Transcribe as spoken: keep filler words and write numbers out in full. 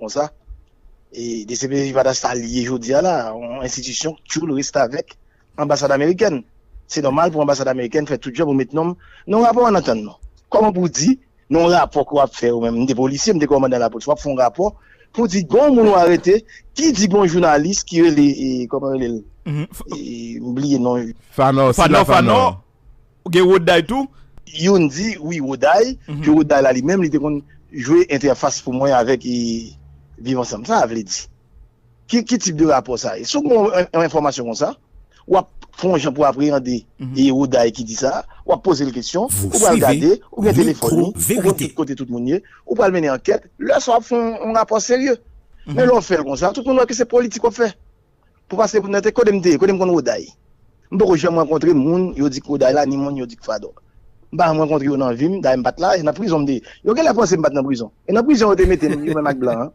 konsa. E D C P J pa ta sa l ye jodi a la, yon enstitisyon k tchoul restavèk anbasad amerikèn. Se nòmal pou anbasad amerikèn fè tout jan pou met non m nan rapò a, n antann nou. Kòman pou di nan yon rapò ke w ap fè ou menm, m te polisye, m te kòmandan lapolis, w ap fè yon rapò pou di gon moun ou arete ki di gon jounalis ki rele, e, kòman rele l? E, m bliye non. Fanò, Sila Fanò. Ou gen Woday tou? Youn di, wi, Woday, ke Woday la li menm, li te konn jwe entèfas pou mwen avèk, e, Viv Ansanm. Sa vle di. Ki, ki tip de rapò sa ye? Si w gen yon, yon enfòmasyon konsa, w ap fè yon jan pou apreyande, e, Woday ki di sa, w ap poze l kesyon, ou pral gade, ou gen telefòn li, ou konn tout kote tout moun ye, ou pral mennen ankèt, lè sa w ap fè yon, yon rapò serye. Men lè w fè l konsa, tout moun wè ke se politik w ap fè. Pou pase pou nète, kote m te ye, kote m konn Woday? M poko janm rankontre moun yo di k Woday la, ni moun yo di k Fadò. M pa janm rankontre yo nan vi m, dayè m pa t la, e nan prizon m te ye. Yo genlè panse m pa t nan prizon. E nan prizon yo te mete m, yo menm ak blan an.